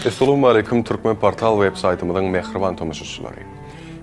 Essalamualeýkum Türkmen Portal web saýtymyzyň mähriban tomaşaçylary.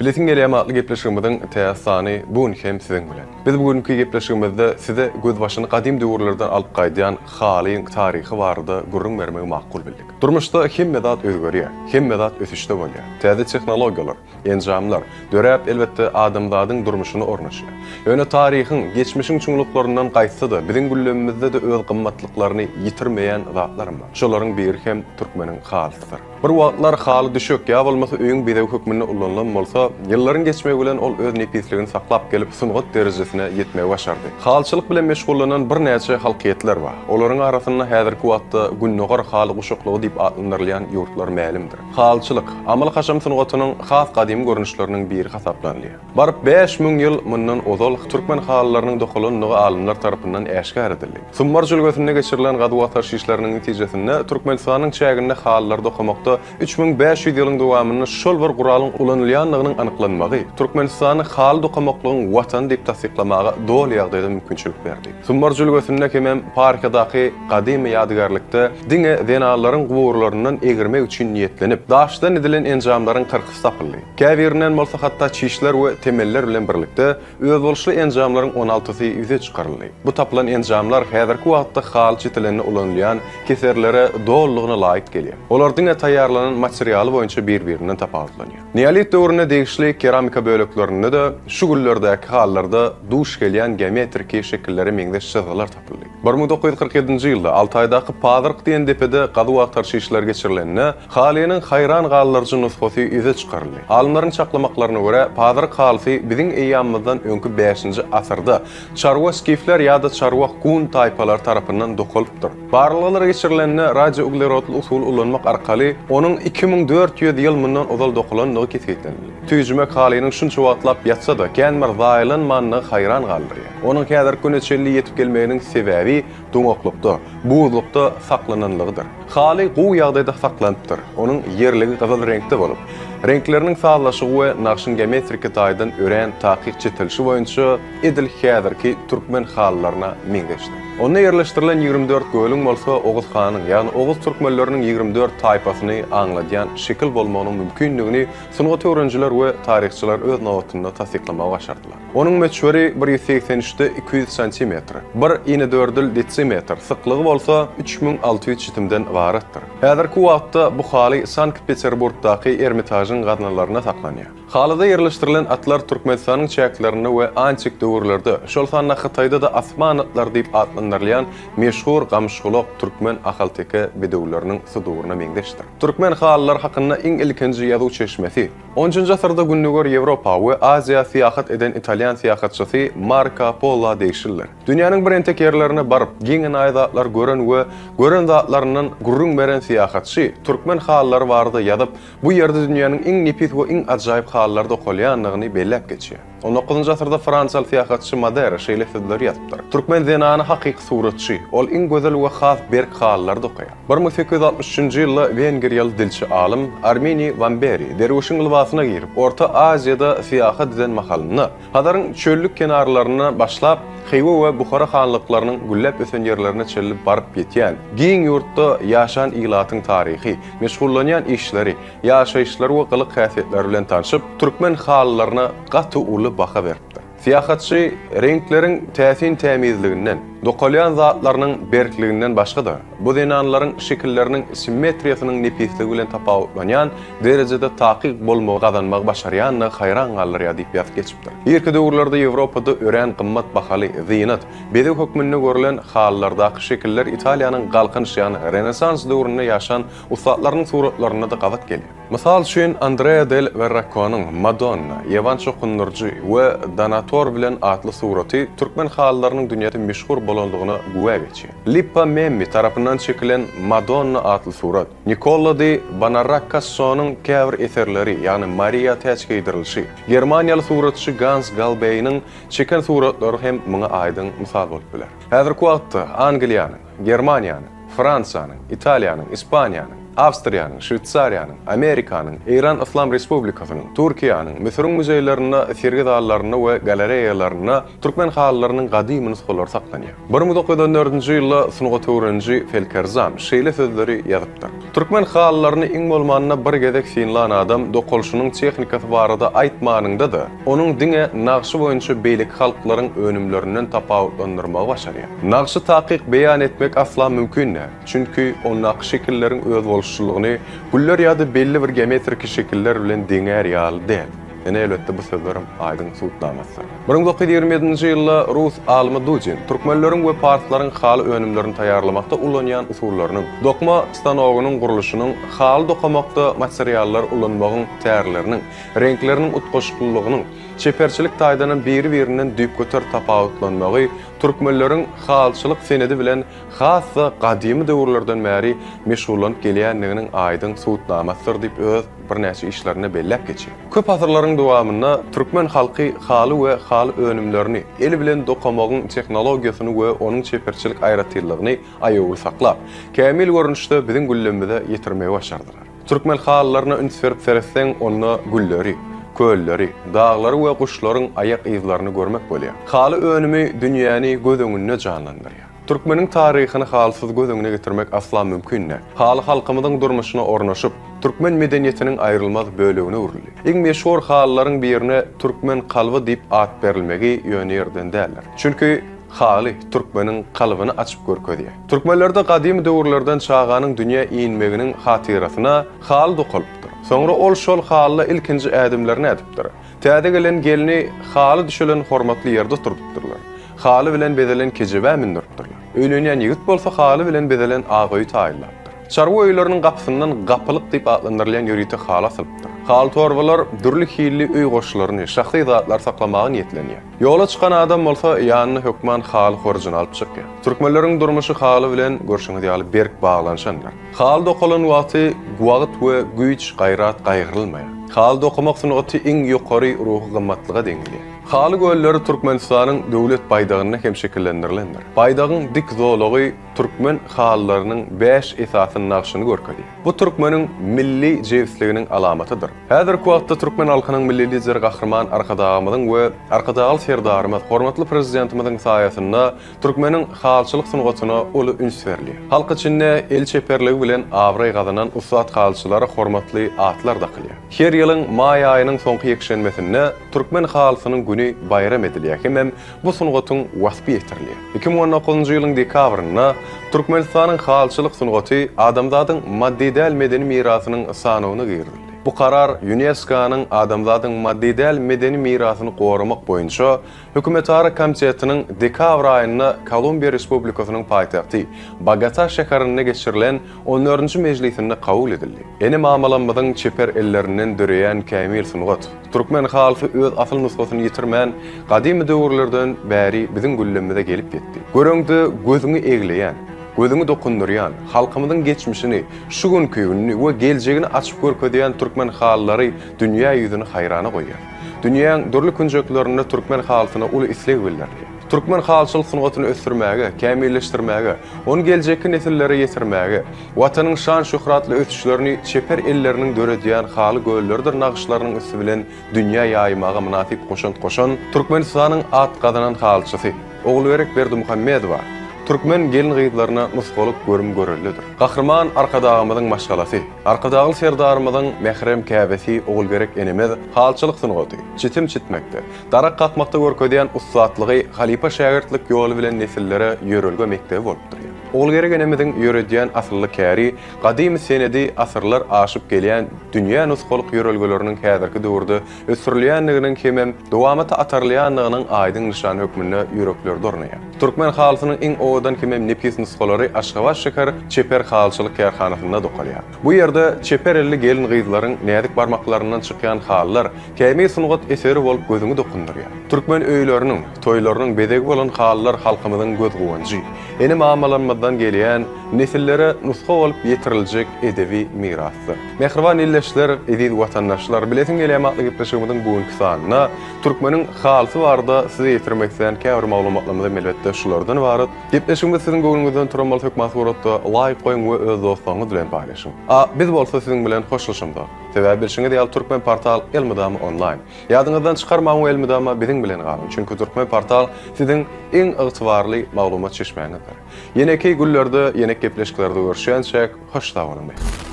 Bilesiň gelýärmi atly gepleşigimiziň täze sany bu gün hem siziň bilen. Biz bu günki gepleşigimizde size gözbaşyny gadym döwürlerden alyp gaýdýan halyň taryhy barada gürrüň bermegi makul bildik. Durmuşda hemme zat özgerýär, hemme zat ösüşde bolýar. Täze tehnologiýalar, enjamlar, döräp, elbetde, adamzadyň durmuşyna ornaşýar. Ýöne taryhyň, geçmişiň çuňluklaryndan gaýtsa-da, biziň güllemimizde-de öz gymmatlyklaryny ýitirmeýän zatlaram bar. Şolaryň biri hem türkmeniň halysydyr. Bir wagtlar haly düşek ýa bolmasa öýüň bezegi hökmünde ulanylan bolsa, ýyllaryň geçmegi bilen ol öz nepisligini saklap gelip, sungat derejesine ýetmegi başardy. Halyçylyk bilen meşgullanan birnäçe halkyýetler bar. Olaryň arasynda häzirki wagtda Gündogar haly guşaklygy diýip atlandyrylýan ýurtlar mälimdir. Halyçylyk, amaly-haşam sungatynyň has gadymy görnüşleriniň biri hasaplanylýar. Baryp 5000 ýyl mundan ozal türkmen halylarynyň dokalandygy alymlar tarapyndan äşgär edildi. Sumbar jülgesinde geçirilen gazuw-agtaryş işleriniň netijesinde Türkmenistanyň çäginde halylary dokamakda 3500 ýylyň dowamynda şol bir guralyň ulanylýandygynyň anyklanmagy Türkmenistany haly dokamaklygyň watany diýip tassyklamaga doly ýagdaýda mümkinçilik berdi. Sumbar jülgesinde hemem parkadaky gadymy ýadygärlikde diňe zenanlaryň guburlaryndan egirmek üçin niýetlenip, daşdan edilen enjamlaryň kyrkysy tapyldy. Käbirinden bolsa hatda çişler we temeller bilen birlikde özboluşly enjamlaryň on altysy ýüze çykaryldy. Bu tapylan enjamlar häzirki wagtda haly çitilende ulanylýan keserlere dolulygyna laýyk gelýär. Olar diňe taýýarlanan materialy boýunça bir-birinden tapawutlanýar. Neolit döwrüne degişli keramika böleklerinde-de şu günlerdäki halylarda duş gelýän geometriki şekillere meňzeş çyzgylar tapyldy. 1947-nji ýylda Altaýdaky Pazyrk diýen depede gazuw-agtaryş işleri geçirilende, halynyň haýran galdyryjy nusgasy ýüze çykaryldy. Alymlaryň çaklamaklaryna görä, Pazyrk halysy biziň eýýamymyzdan öňki bäşinji asyrda çarwa skifler ýa-da çarwa hun taýpalary tarapyndan dokalypdyr. Barlaglar geçirilende radiouglerodly usuly ulanmak arkaly onuň 2400 ýyl mundan ozal dokalandygy kesgitlenildi. Tüýjümek halynyň şunça wagtlap ýatsa-da, kän bir zaýalanmandygy haýran galdyrýar. Onuň häzirki güne çenli ýetip gelmeginiň sebäbi doňaklykda, buzlukda saklananlygydyr. Haly gowy ýagdaýda saklanypdyr. Onuň ýerligi gyzyl reňkde bolup, reňkleriniň sazlaşygy we nagşyň geometriki taýdan örän takyk çitilişi boýunça edil häzirki türkmen halylaryna meňzeşdir. Onda ýerleşdirilen 24 gölüň bolsa Oguz hanyň, ýagny oguz türkmenleriniň 24 taýpasyny aňladýan şekil bolmagynyň mümkindigini sungat öwrenijiler we taryhçylar öz nobatynda tassyklamagy başardylar. Onuň möçberi bir ýüz segsen üçde 200 santimetr, bir inedördül desimetr, syklygy bolsa 3600 çitimden ybaratdyr. Häzirki wagtda bu haly Sankt-Peterburgdaky Ermitažyň gaznalarynda saklanýar. Halyda ýerleşdirilen atlar Türkmenistanyň çäklerinde we antik döwürlerde, şol sanda Hytaýda-da asman atlary diýip atlandyrylýan meşhur gamyşgulak türkmen ahalteke bedewleriniň suduryna meňzeşdir. Türkmen halylary hakynda iň ilkinji ýazuw çeşmesi, on üçünji asyrda Gündogar Ýewropa we Aziýa syýahat eden italýan syýahatçysy Marko Polo degişlidir. Dünýäniň bir entek ýerlerine baryp, giň-enaýy zatlar gören we gören zatlaryndan gürrüň beren syýahatçy türkmen halylary barada ýazyp, Bu ýerde dünýäniň iň nepis we iň ajaýyp halylary dokalýandygyny belläp geçýär. On dokuzynjy asyrda fransiýaly syýahatçy Madera şeýle sözleri ýazypdyr, Türkmen zenany hakyky suratçy, ol iň gözel we has berk halylary dokaýar. 1863 njy ýylda wengriýaly dilçi alym Arminiý Wamberi derwüşiň lybasyna girip, Orta Aziýada syýahat eden mahalynda, Hazaryň çöllük kenarlaryndan başlap, Hywa we Buhara hanlyklarynyň gülläp ösen ýerlerine çenli baryp ýetýän giň ýurtda ýaşan ilatyň taryhy, meşgullanýan işleri, ýaşaýyşlary we gylyk-häsiýetleri bilen tanşyp, türkmen halylaryna gaty uly baha beripdir. Syýahatçy reňkleriň täsin tämizliginden, dokalýan zatlarynyň berkliginden başga-da, bu zenanlaryň şekilleriniň simmetriýasynyň nepisligi bilen tapawutlanýan derejede takyk bolmagy gazanmagy başarýandygy haýran galdyrýar diýip ýazyp geçipdir. Irki döwürlerde Ýewropada örän gymmat bahaly, zynat, bezeg hökmünde görlen halylardaky şekiller Italiýanyň Galkynyş ýagny Renessans döwründe ýaşan ussatlarynyň suratlarynda-da gabat gelýär. Mysal üçin, Andrea del Werrakonyň Madonna, Ýewan çokundyryjy we Donator bilen atly suraty türkmen halylarynyň dünýäde meşhur bolandygyna güwä geçýär. Lippa Memmi tarapyndan çekilen Madonna atly surat, Nikollo di Bonarrakkassonyň käbir eserleri, ýagny Mariýa täç geýdirilişi, germaniýaly suratçy Gans Galbeýniň çeken suratlary hem muňa aýdyň mysal bolup biler. Häzirki wagtda Angliýanyň, Germaniýanyň, Fransiýanyň, Italiýanyň, Ispaniýanyň. Awstriýanyň, Şweýsariýanyň, Amerikanyň, Eýran Yslam Respublikasynyň, Türkiýäniň, Müsüriň muzeýlerinde, sergi zallarynda we galereýalarynda türkmen halylarynyň gadymy nusgalary saklanýar. 1914-nji ýylda sungat öwreniji Felkerzam şeýle sözleri ýazypdyr, Türkmen halylaryny iň bolmanda bir gezek synlan adam dokalyşynyň tehnikasy barada aýtmanyňda-da, onuň diňe nagşy boýunça beýleki halklaryň önümlerinden tapawutlandyrmagy başarýar. Nagşy takyk beýan etmek asla mümkin däl. Çünki ondaky şekilleriň özboluşlylygyny güller ýa-da belli bir geometriki şekiller bilen deňär ýaly däl. Ine, elbetde, bu sözlerem aýdyň subutnamasydyr. 1927-nji ýylda rus alymy Dudin türkmenleriň we parslaryň haly önümlerini taýýarlamakda ulanýan usullarynyň, dokma stanogynyň gurluşynyň, haly dokamakda materiallary ulanmagyň tärleriniň, reňkleriniň utgaşyklylygynyň çeperçilik taýdanam biri-birinden düýpgöter tapawutlanmagy türkmenleriň halyçylyk senedi bilen has-da gadymy döwürlerden bäri meşgullanyp gelýändiginiň aýdyň subutnamasydyr diýip öz birnäçe işlerinde belläp geçýär. Köp asyrlaryň dowamynda türkmen halky haly we haly önümlerini el bilen dokamagyň tehnologiýasyny we onuň çeperçilik aýratynlygyny aýawly saklap, kämil görnüşde biziň güllemize ýetirmegi başardylar. Türkmen halylaryna üns berip seretseň, onda gülleri, kölleri, daglary we guşlaryň aýak yzlaryny görmek bolýar. Haly önümi dünýäni göz öňünde janlandyrýar. Türkmeniň taryhyny halysyz göz öňüne getirmek asla mümkin däl. Haly halkymyzyň durmuşyna ornaşyp, türkmen medeniýetiniň aýrylmaz bölegine öwrüldi. Iň meşhur halylaryň birine Türkmen kalby diýip at berilmegi ýöne ýerden däldir. Çünki haly türkmeniň kalbyny açyp görkezýär. Türkmenlerde gadymy döwürlerden çaganyň dünýä inmeginiň hatyrasyna haly dokalypdyr. Soňra ol şol halyda ilkinji ädimlerini ädipdir. Täze gelen gelni haly düşelen hormatly ýerde oturdypdyrlar. Haly bilen bezelen kejebä mündüripdirler. Öýlenýän ýigit bolsa haly bilen bezelen ak öýi taýynlapdyr. Çarwa öýleriniň gapysyndan gapylyk diýip atlandyrylýan ýörite haly asylypdyr. Haly torbalar dürli hilli öý goşlaryny, şahsy zatlary saklamaga niýetlenýär. Ýola çykan adam bolsa ýanyna hökman haly horjuny alyp çykýar. Türkmenleriň durmuşy haly bilen, görşüňiz ýaly, berk baglanyşandyr. Haly dokalan wagty wagt we güýç, gaýrat gaýgyrylmaýar. Haly dokamak sungaty iň ýokary ruhy gymmatlyga deňelýär. Haly gölleri Türkmenistanyň Döwlet baýdagynda hem şekillendirilendir. Baýdagyň dik zolagy türkmen halylarynyň bäş esasy nagşyny görkezýär. Bu türkmeniň milli jebisliginiň alamatydyr. Häzirki wagtda türkmen halkynyň Milli Lideri Gahryman Arkadagymyzyň we Arkadagly Serdarymyz, hormatly Prezidentimiziň saýasynda Türkmeniň halyçylyk sungatyna uly üns berilýär. Halk içinde el çeperligi bilen abraý gazanan ussat halyçylara hormatly atlar dakylýar. Her ýylyň maý aýynyň soňky ýekşenbesinde Türkmen halysynyň güni baýram edilýär hemem bu sungatyň waspy ýetirilýär. 2019-njy ýylyň dekabrynda Türkmenistanyň halyçylyk sungaty adamzadyň maddy däl medeni mirasynyň sanawyna girizildi. Bu karar ÝUNESKO-nyň adamzadyň maddy däl medeni mirasyny goramak boýunça Hökümetara komitetiniň dekabr aýynda Kolumbiýa Respublikasynyň paýtagty Bogota şäherinde geçirilen on dördünji mejlisinde kabul edildi. Ene-mamalarymyzyň çeper ellerinden döreýän kämil sungat, türkmen halysy öz asyl nusgasyny ýitirmän, gadymy döwürlerden bäri biziň güllemize gelip ýetdi. Göreňde gözüňi egleýän, gözüňi dokundyrýan, halkymyzyň geçmişini, şu günki gününi we geljegini açyp görkezýän türkmen halylary dünýä ýüzüni haýrana goýýar. Dünýäň dürli künjeklerinde türkmen halysyna uly isleg bildirilýär. Türkmen halyçylyk sungatyny ösdürmäge, kämilleşdirmäge, ony geljekki nesillere ýetirmäge, Watanyň şan-şöhratly ösüşlerini çeper elleriniň döredýän haly gölleridir nagyşlarynyň üsti bilen dünýä ýaýmaga mynasyp goşant goşan Türkmenistanyň at gazanan halyçysy Ogulgerek Berdimuhamedowa türkmen gelin-gyzlaryna nusgalyk görüm-göreldedir. Gahryman Arkadagymyzyň maşgalasy, Arkadagly Serdarymyzyň mährem käbesi Ogulgerek enemiz halyçylyk sungaty, çitim çitmekde, darak kakmakda görkezýän ussatlygy halypa-şägirtlik ýoly bilen nesillere ýörelge mekdebi bolup durýar. Ogulgerek enemiziň ýöredýän asylly käri gadymy senedi asyrlar aşyp gelýän dünýä nusgalyk ýörelgeleriniň häzirki döwürde ösdürilýändiginiň hemem dowamata atarylýandygynyň aýdyň nyşany hökmünde ýüreklerde ornaýar. Türkmen halysynyň iň owadan hemem nepis nusgalary Aşgabat şäher çeper halyçylyk kärhanasynda dokalýar. Bu ýerde çeper elli gelin-gyzlaryň näzik barmaklaryndan çykýan halylar kämil sungat eseri bolup gözüňi dokundyrýar. Türkmen öýleriniň, toýlarynyň bezegi bolan halylar halkymyzyň göz-guwanjy, ene-mamalarymyzdan gelýän, nesillere nusga bolup ýetiriljek edebi mirasdyr. Mähriban ildeşler, eziz watandaşlar, Bilesiň gelýärmi atly gepleşigimiziň bu günki sanynda türkmeniň halysy barada size ýetirmek islän käbir maglumatlarymyzy elbetde. gepleşigimizde şulardan ybarat. Gepleşigimiz siziň göwnüňizden turan bolsa hökman suratda laýk goýuň we öz dostlaryňyz bilen paýlaşyň. A biz bolsa siziň bilen hoşlaşamzok. Sebäbi bilşiňiz ýaly Türkmen Portal elmydama onlaýn. Ýadyňyzdan çykarmaň we elmydama biziň bilen galyň. Çünki Türkmen Portal siziň iň ygtybarly maglumat çeşmäňizdir. Ýeneki günlerde ýene gepleşiklerde görüşýänçäk hoş sag boluň.